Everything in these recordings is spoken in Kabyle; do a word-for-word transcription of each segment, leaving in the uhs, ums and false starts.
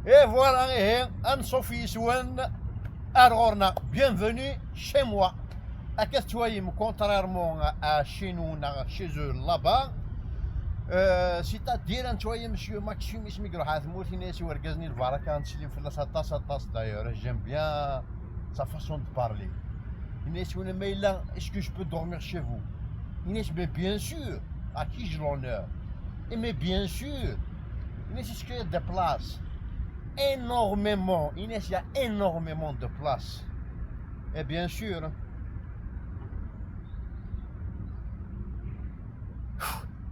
Et voilà, ihi, anṣuf yis-wen ar ɣur-neɣ. Bienvenue chez moi. Akka tettwayem, contrairement à chez nous neɣ chez eux là-bas. Euh, c'est-à-dire, ad nettwayem Monsieur Maxime, isem i iruḥ ɣer tmurt, ini-as i wergaz-nni lbaraka, ad neslim fell-as aṭas, aṭas, d'ailleurs, j'aime bien sa façon de parler. Ini-as, win ma yella, est-ce que je peux dormir chez vous? Ini-as, mais bien sûr, à qui j'ai l'honneur? Et mais bien sûr. Ini-as, est-ce qu'il y a des places? Énormément. Ini-as, il y a énormément de places. Et bien sûr, hein.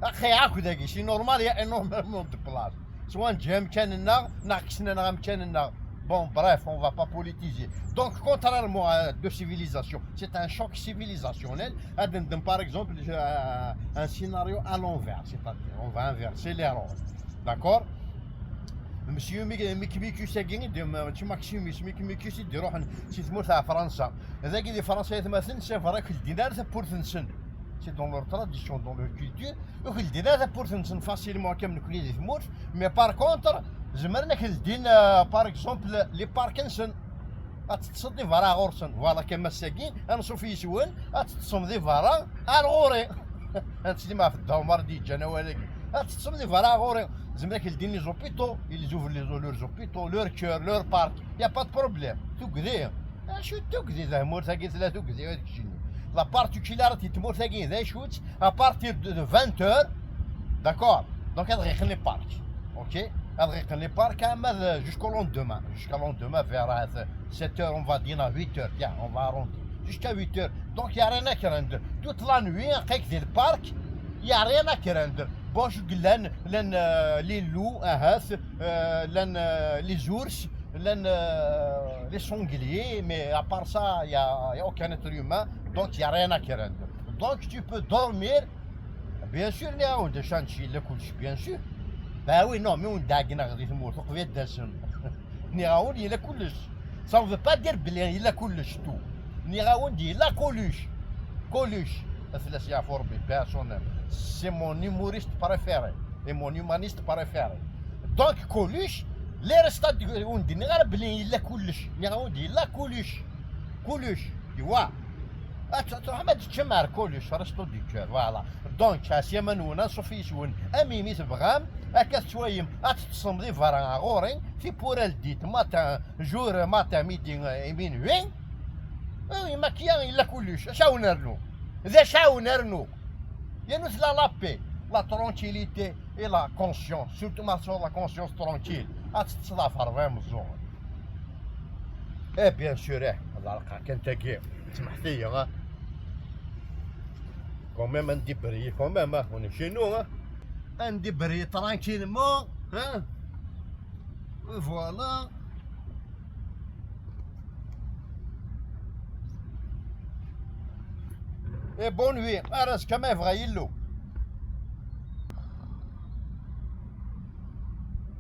Axi, akk dagi, c'est normal, il y a énormément de places. Soit neǧǧa amkan-nneɣ, neɣ kksen-aneɣ amkan-nneɣ. Bon, bref, on va pas politiser. Donc, contrairement à deux civilisations, c'est un choc civilisationnel. Ad nexdem, par exemple, je- un scénario à l'envers, c'est-à-dire, on va inverser les rôles. D'accord? Monsieur Mik-, Mikmikus-agi, i d-, mačči Maximus, Mikmikus i d-iruḥen si tmurt ɣer Fransa. Dagi di Fransa, aytmaten, c'est vrai, ur k-ldin ara tawwurt-nsen. C'est dans leur tradition, dans leur culture. Ur k-ldin ara tawwurt-nsen facilement akka am nekni di tmurt, mais par contre, zemren ad k-ldin, euh, par exemple, les parcs-nsen. Ad teṭṭseḍ di berra ɣur-sen. Voilà, kan ass-agi, anṣuf yis-wen, ad teṭṭsem di berra ar ɣur-i. Ad neslim ɣef Dda Ɛmer d-yeǧǧan awal-agi. Ad teṭṭsem di berra ar ɣur-i. Zemren ad k-ldin les hôpitaux, ils ouvrent les, leurs hôpitaux, leur cœur, leur parc. Y a pas de problème. Tugdi. Acu tugdi, tamurt-agi tella tugdi, ad keččini. La particularité n tmurt-agi, d acu-tt? À partir de, de vingt heures, d'accord? Donc, ad ɣiqen les parcs, ok? Ad ɣiqen les parcs, ama d, jusqu'au lendemain. Jusqu'au lendemain, vers, euh, sept heures, on va dire, à huit heures, tiens, on va arrondir. Jusqu'à huit heures. Donc, il y a rien à craindre. Toute la nuit, aql-ak di le parc, il y a rien à craindre. Bon, je llan, llan, euh, les loups, ahat, euh, llan, euh, les ours, llan, euh, les sangliers, mais à part ça, il y a, il y a aucun être humain, donc il y a rien à craindre. Donc, tu peux dormir. Bien sûr, nniɣ-awen-d acu ara nečč, yella kullec, bien sûr. Bah oui, non, mais ur d-ɛeggneɣ di tmurt, uqbel ad d-tasem. Nniɣ-awen, yella kullec. Ça ne veut pas dire belli yella kullec, tout. Nniɣ-awen-d, yella Coluche. Coluche, ad fell-as yeɛfu Rebbi, paix à son âme. C'est mon humoriste préféré et mon humaniste préféré. Donc, Coluche, les restes, ur d-nniɣ ara belli yella kullec. Nniɣ-awen-d, yella Coluche. Coluche, tu vois. Ad tṛuḥem ad teččem ar Coluche, resto du cœur, voilà. Donc, ɛeslama-nwen, anṣuf yis-wen, am imi tebɣam, akka tettwayem, ad teṭṭsem di berra ɣur-i, tiwwura ldint, matin, jour, matin, midi, euh, et minuit. Oui, ma kya, yella kullec, acu ara wen-rnu? D acu ara wen-rnu? Yernu tella la paix, la tranquillité et la conscience, surtout ma tesɛuḍ la conscience tranquille, ad teṭṭseḍ ɣef ṛebɛa imeẓẓuɣen. Eh, bien sûr, eh, ad ɛerqeɣ kan tagi. Smeḥt-iyi, ah. Quand même, un débris, quand même, ah, on est chez nous, hein. Un débris tranquillement, hein. Et voilà. Et bonne nuit. Ar azekka ma yebɣa Yillu.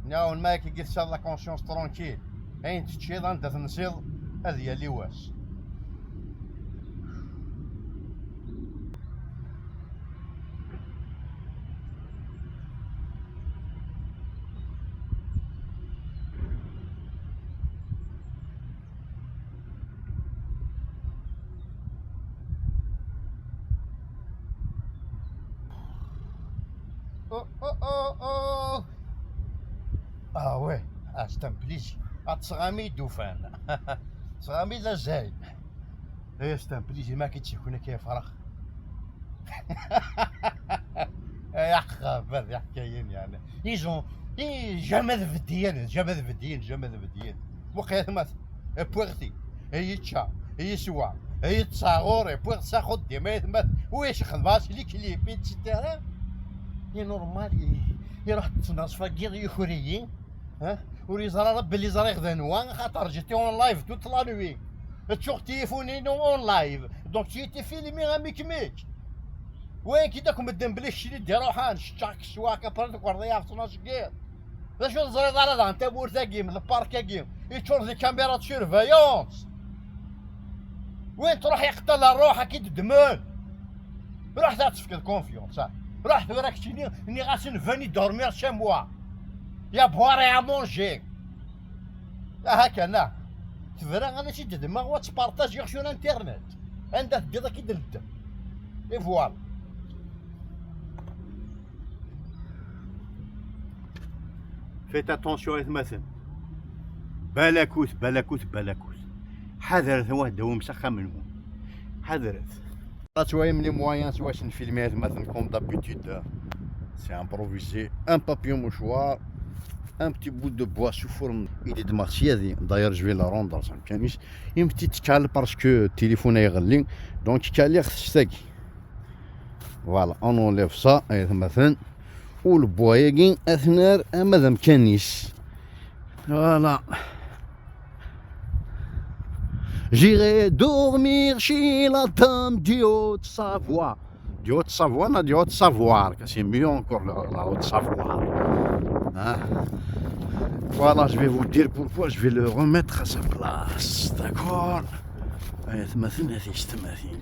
Nniɣ-awen, ma akka i tesɛiḍ la conscience tranquille, ayen teččiḍ, anda tensiḍ, ad yali wass. Oh, oh, oh, oh. Ah ouais, ah, c'est un plaisir. Ah, tesɣami d ufan. Tesɣami d azay. Eh, c'est un plaisir, ma ki-, Eh, yaq, bad, yaq, kayen, yani. Ils ont, i-, jamais de vedien, jamais de vedien, jamais de vedien. Waqila ma t-, eh, puerti, eh, yečča, eh, yeswa, eh, yettsaɣur, eh, puerti s axeddim, eh, ma t-, u yecxedm-as les clips, et cetera. I normal, i, iruḥ ttnaṣfa n yiḍ yukriyi, ha? Ur yeẓra ara belli ẓriɣ d anwa, xaṭer j'étais en live toute la nuit. Ttuɣ tilifun-inu en live. Donc, tu étais filmé, a Mikmik. Wayen ki d akk medden belli kečč i d-iruḥen, ččeɣ-k, swaɣ-k, après tkerḍ-iyi ɣef tnac n yiḍ. D acu ur teẓriḍ ara daɣen tamurt-agi, d park-agi, yeččur d les caméras de surveillance. Win truḥ iqtal rruḥ, ad k-id-ddmen. Ruḥ ad tefkeḍ confiance, ah. Ruḥ tura keččini, nniɣ-asen, venez dormir chez moi. Il y a à boire et à manger. Aha kan, ah. Tebra ad ak-id-ddmeɣ, wa ttpartajiɣ sur internet. Anda teddiḍ ad k-id-neddem. Et voilà. Faites attention, aytmaten. Balakut, balakut, balakut. Ḥadret, ad tawim s axxam-nwen. Ḥadret. Ad twayem les moyens s wacu nfilmi, aytmaten, comme d'habitude. C'est improvisé. Un papier mouchoir, un petit bout de bois sous forme. Il est de ma sciadi. D'ailleurs, je vais la rendre, ça me tient. Une petite cale parce que le téléphone est râlé. Donc, caliɣ s tagi. Voilà, on enlève ça, aytmaten. U lebwa-agi ad t-nerr ama d amkan-is. Voilà. J'irai dormir chez la dame du Haut-Savoie. Du Haut-Savoie, non, du Haut-Savoir, que c'est mieux encore la, la Haute-Savoie. Hein? Voilà, je vais vous dire pourquoi, je vais le remettre à sa place. D'accord? Aytmaten, aytmaten.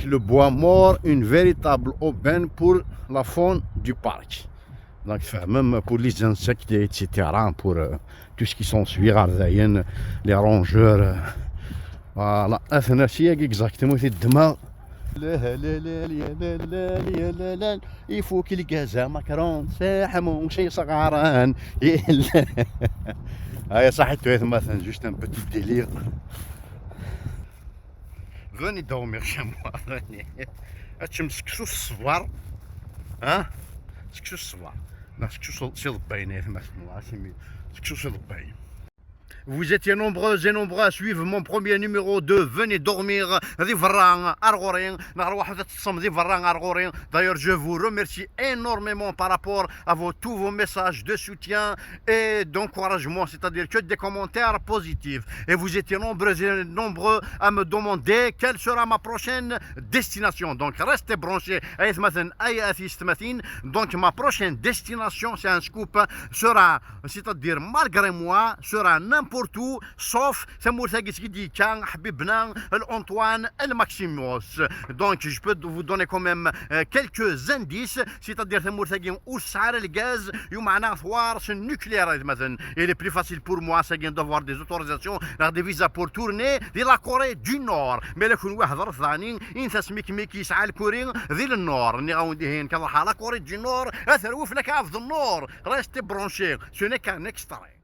Le bois mort, une véritable aubaine pour la faune du parc. Donc, même pour les insectes, et cetera, pour euh, tout ce qui sont suivants, les rongeurs. Euh, voilà, c'est exactement, c'est demain. Il faut qu'il gaze à Macron, c'est mon chez Sagaran. Ah, ça, c'est juste un petit délire. Venez dormir chez moi, venez. Ad teččem seksu s ṣṣber. Ha? Seksu s ṣṣber. Neɣ seksu s iḍebbayen, ay atmaten. Seksu s iḍebbayen. Vous étiez nombreux et nombreux à suivre mon premier numéro de Venez dormir di berra ar ɣur-i, neɣ rwaḥ ad teṭṭsem di berra ar ɣur-i. D'ailleurs, je vous remercie énormément par rapport à vos, tous vos messages de soutien et d'encouragement, c'est-à-dire que des commentaires positifs. Et vous étiez nombreux et nombreux à me demander quelle sera ma prochaine destination. Donc restez branchés, ay atmaten, ay at yessetmatin. Donc ma prochaine destination, c'est un scoop, sera, c'est-à-dire malgré moi, sera n'importe où, sauf tamurt-agi i d-yekka ḥbibna Antoine El Maximos. Donc je peux vous donner quand même euh, quelques indices, c'est-à-dire tamurt-agi ur tesɛi ara lgaz, yumeɛna tewɛer s nucléaire, ay atmaten. Il est plus facile pour moi, c'est d'avoir des autorisations, des visas pour tourner de la Corée du Nord. Mais la kunwi hedret daɣen, init-as Mikmik yesɛa lkuri di le Nord. Nniɣ-awen dihin kan ruḥeɣ la Corée du Nord, ad terwef la cave du Nord. Restez branchés, ce n'est qu'un extrait.